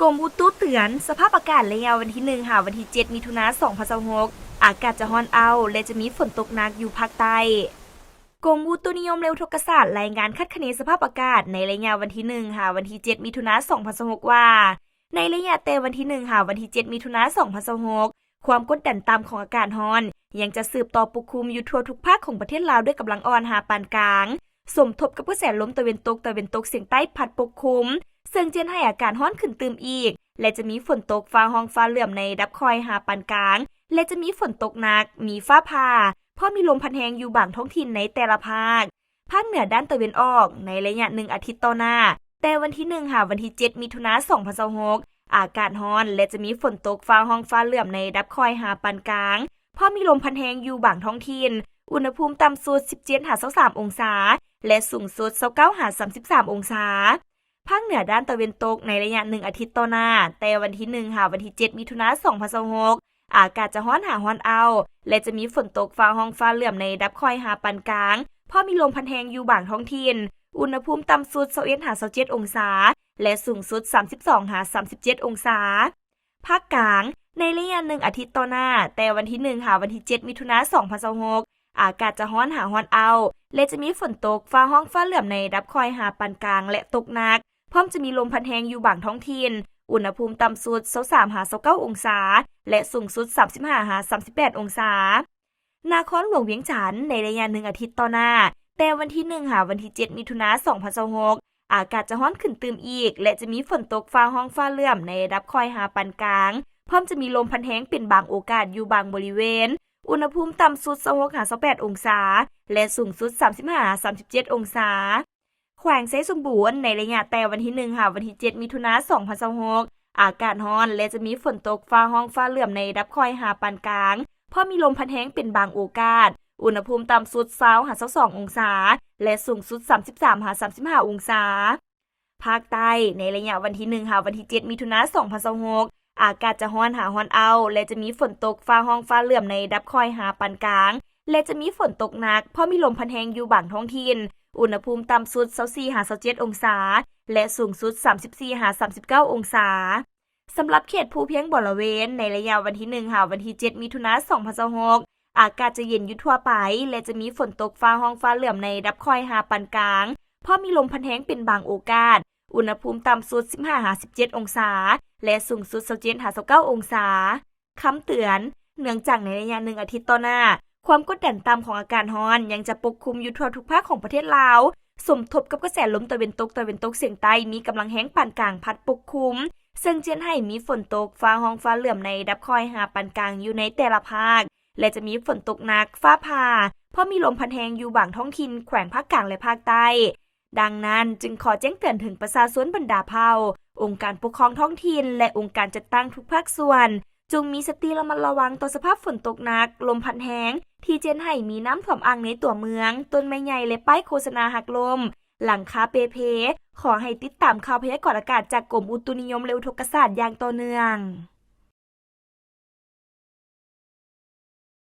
ກົມອຸຕຸເຕືອນ ສະພາບອາກາດໄລຍະວັນທີໜຶ່ງ ຫາວັນທີເຈັດ ມິຖຸນາ ສອງພັນຊາວຫົກ ອາກາດຈະຮ້ອນອ້າວ ແລະ ຈະມີຝົນຕົກໜັກຢູ່ພາກໃຕ້. ກົມອຸຕຸນິຍົມ ແລະ ອຸທົກກະສາດ ລາຍງານຄາດຄະເນສະພາບອາກາດ ໃນໄລຍະວັນທີໜຶ່ງ ຫາວັນທີເຈັດ ມິຖຸນາ ສອງພັນຊາວຫົກ ວ່າ ໃນໄລຍະແຕ່ວັນທີໜຶ່ງ ຫາວັນທີເຈັດ ມິຖຸນາ ສອງພັນຊາວຫົກ ຄວາມກົດດັນຕ່ຳຂອງອາກາດຮ້ອນ ຍັງຈະສືບຕໍ່ປົກຄຸມຢູ່ທົ່ວທຸກພາກຂອງປະເທດລາວ ດ້ວຍກຳລັງອ່ອນຫາປານກາງ ສົມທົບກັບກະແສລົມຕາເວັນຕົກ ຕາເວັນຕົກສຽງໃຕ້ພັດປົກຄຸມ ເຊິ່ງຈະເຮັດໃຫ້ອາກາດຮ້ອນຂຶ້ນຕື່ມອີກ ແລະ ຈະມີຝົນຕົກຟ້າຮ້ອງຟ້າເຫຼື້ອມໃນລະດັບຄ່ອຍຫາປານກາງ ແລະ ຈະມີຝົນຕົກໜັກ, ມີຟ້າຜ່າ, ພ້ອມມີລົມພັດແຮງຢູ່ບາງທ້ອງຖິ່ນໃນແຕ່ລະພາກ. ພາກເໜືອດ້ານຕາເວັນອອກ ໃນໄລຍະໜຶ່ງອາທິດຕໍ່ໜ້າ, ແຕ່ວັນທີໜຶ່ງ ຫາວັນທີເຈັດ ມິຖຸນາ ສອງພັນຊາວຫົກ ອາກາດຮ້ອນ ແລະ ຈະມີຝົນຕົກຟ້າຮ້ອງຟ້າເຫຼື້ອມໃນລະດັບຄ່ອຍຫາປານກາງ, ພ້ອມມີລົມພັດແຮງຢູ່ບາງທ້ອງຖິ່ນ, ອຸນຫະພູມຕ່ຳສຸດ ສິບເຈັດ ຫາ ຊາວສາມ ອົງສາ ແລະ ສູງສຸດ ຊາວເກົ້າ ຫາ ສາມສິບສາມ ອົງສາ. ພາກເໜືອດ້ານຕາເວັນຕົກ ໃນໄລຍະໜຶ່ງອາທິດຕໍ່ໜ້າ, ແຕ່ວັນທີໜຶ່ງ ຫາວັນທີເຈັດ ມິຖຸນາ ສອງພັນຊາວຫົກ ອາກາດຈະຮ້ອນຫາຮ້ອນອ້າວ ແລະ ຈະມີຝົນຕົກຟ້າຮ້ອງຟ້າເຫຼື້ອມໃນລະດັບຄ່ອຍຫາປານກາງ, ພ້ອມມີລົມພັດແຮງຢູ່ບາງທ້ອງຖິ່ນ, ອຸນຫະພູມຕ່ຳສຸດ ຊາວເອັດ ຫາ ຊາວເຈັດ ອົງສາ ແລະ ສູງສຸດ ສາມສິບສອງ ຫາ ສາມສິບເຈັດ ອົງສາ. ພາກກາງ ໃນໄລຍະໜຶ່ງອາທິດຕໍ່ໜ້າ, ແຕ່ວັນທີໜຶ່ງ ຫາວັນທີເຈັດ ມິຖຸນາ ສອງພັນຊາວຫົກ ອາກາດຈະຮ້ອນຫາຮ້ອນອ້າວ ແລະ ຈະມີຝົນຕົກຟ້າຮ້ອງຟ້າເຫຼື້ອມໃນລະດັບຄ່ອຍຫາປານກາງ ແລະ ຕົກໜັກ, ພ້ອມຈະມີລົມພັດແຮງຢູ່ບາງທ້ອງຖິ່ນ, ອຸນຫະພູມຕ່ຳສຸດ ຊາວສາມ ຫາ ຊາວເກົ້າ ອົງສາ ແລະ ສູງສຸດ ສາມສິບຫ້າ ຫາ ສາມສິບແປດ ອົງສາ. ນະຄອນຫຼວງວຽງຈັນ ໃນໄລຍະໜຶ່ງອາທິດຕໍ່ໜ້າ, ແຕ່ວັນທີໜຶ່ງ ຫາວັນທີເຈັດ ມິຖຸນາ ສອງພັນຊາວຫົກ ອາກາດຈະຮ້ອນຂຶ້ນຕື່ມອີກ ແລະ ຈະມີຝົນຕົກຟ້າຮ້ອງຟ້າເຫຼື້ອມໃນລະດັບຄ່ອຍຫາປານກາງ, ພ້ອມຈະມີລົມພັດແຮງເປັນບາງໂອກາດຢູ່ບາງບໍລິເວນ, ອຸນຫະພູມຕ່ຳສຸດ ຊາວຫົກ ຫາ ຊາວແປດ ອົງສາ ແລະ ສູງສຸດ ສາມສິບຫ້າ ຫາ ສາມສິບເຈັດ ອົງສາ. ແຂວງໄຊສົມບູນ ໃນໄລຍະແຕ່ວັນທີໜຶ່ງ ຫາວັນທີເຈັດ ມິຖຸນາ ສອງພັນຊາວຫົກ ອາກາດຮ້ອນ ແລະ ຈະມີຝົນຕົກຟ້າຮ້ອງຟ້າເຫຼື້ອມໃນລະດັບຄ່ອຍຫາປານກາງ, ພ້ອມມີລົມພັດແຮງເປັນບາງໂອກາດ, ອຸນຫະພູມຕ່ຳສຸດ ຊາວ ຫາ ຊາວສອງ ອົງສາ ແລະ ສູງສຸດ ສາມສິບສາມ ຫາ ສາມສິບຫ້າ ອົງສາ. ພາກໃຕ້ ໃນໄລຍະວັນທີໜຶ່ງ ຫາວັນທີເຈັດ ມິຖຸນາ ສອງພັນຊາວຫົກ ອາກາດຈະຮ້ອນຫາຮ້ອນອ້າວ ແລະ ຈະມີຝົນຕົກຟ້າຮ້ອງຟ້າເຫຼື້ອມໃນລະດັບຄ່ອຍຫາປານກາງ ແລະ ຈະມີຝົນຕົກໜັກ, ພ້ອມມີລົມພັດແຮງຢູ່ບາງທ້ອງຖິ່ນ, ອຸນຫະພູມຕ່ຳສຸດ ຊາວສີ່ ຫາ ຊາວເຈັດ ອົງສາ ແລະ ສູງສຸດ ສາມສິບສີ່ ຫາ ສາມສິບເກົ້າ ອົງສາ. ສຳລັບເຂດພູພຽງບໍລະເວນ ໃນໄລຍະວັນທີໜຶ່ງ ຫາວັນທີເຈັດ ມິຖຸນາ ສອງພັນຊາວຫົກ ອາກາດຈະເຢັນຢູ່ທົ່ວໄປ ແລະ ຈະມີຝົນຕົກຟ້າຮ້ອງຟ້າເຫຼື້ອມໃນລະດັບຄ່ອຍຫາປານກາງ, ພ້ອມມີລົມພັດແຮງເປັນບາງໂອກາດ, ອຸນຫະພູມຕ່ຳສຸດ ສິບຫ້າ ຫາ ສິບເຈັດ ອົງສາ ແລະ ສູງສຸດ ຊາວເຈັດ ຫາ ຊາວເກົ້າ ອົງສາ. ຄຳເຕືອນ, ເນື່ອງຈາກໃນໄລຍະໜຶ່ງອາທິດຕໍ່ໜ້າ, ຄວາມກົດດັນຕ່ຳຂອງອາກາດຮ້ອນຍັງຈະປົກຄຸມຢູ່ທົ່ວທຸກພາກຂອງປະເທດລາວ, ສົມທົບກັບກະແສລົມຕາເວັນຕົກ ຕາເວັນຕົກສຽງໃຕ້ ມີກຳລັງແຮງປານກາງພັດປົກຄຸມ, ເຊິ່ງຈະເຮັດໃຫ້ມີຝົນຕົກ, ຟ້າຮ້ອງ, ຟ້າເຫຼື້ອມໃນລະດັບຄ່ອຍຫາປານກາງຢູ່ໃນແຕ່ລະພາກ ແລະ ຈະມີຝົນຕົກໜັກ, ຟ້າຜ່າ, ພ້ອມມີລົມພັດແຮງຢູ່ບາງທ້ອງຖິ່ນແຂວງພາກກາງ ແລະ ພາກໃຕ້. ດັ່ງນັ້ນ, ຈຶ່ງຂໍແຈ້ງເຕືອນເຖິງປະຊາຊົນບັນດາເຜົ່າ, ອົງການປົກຄອງທ້ອງຖິ່ນ ແລະ ອົງການຈັດຕັ້ງທຸກພາກສ່ວນ, ຈົ່ງມີສະຕິລະມັດລະວັງຕໍ່ສະພາບຝົນຕົກໜັກ, ລົມພັດແຮງ, ທີ່ຈະເຮັດໃຫ້ມີນ້ຳຖ້ວມອ່າງໃນຕົວເມືອງ, ຕົ້ນໄມ້ໃຫຍ່ ແລະ ປ້າຍໂຄສະນາຫັກລົ້ມ, ຫຼັງຄາເປ່ເພ. ຂໍໃຫ້ຕິດຕາມຂ່າວພະຍາກອນອາກາດຈາກກົມອຸຕຸນິຍົມ ແລະ ອຸທົກກະສາດຢ່າງຕໍ່ເນື່ອງ.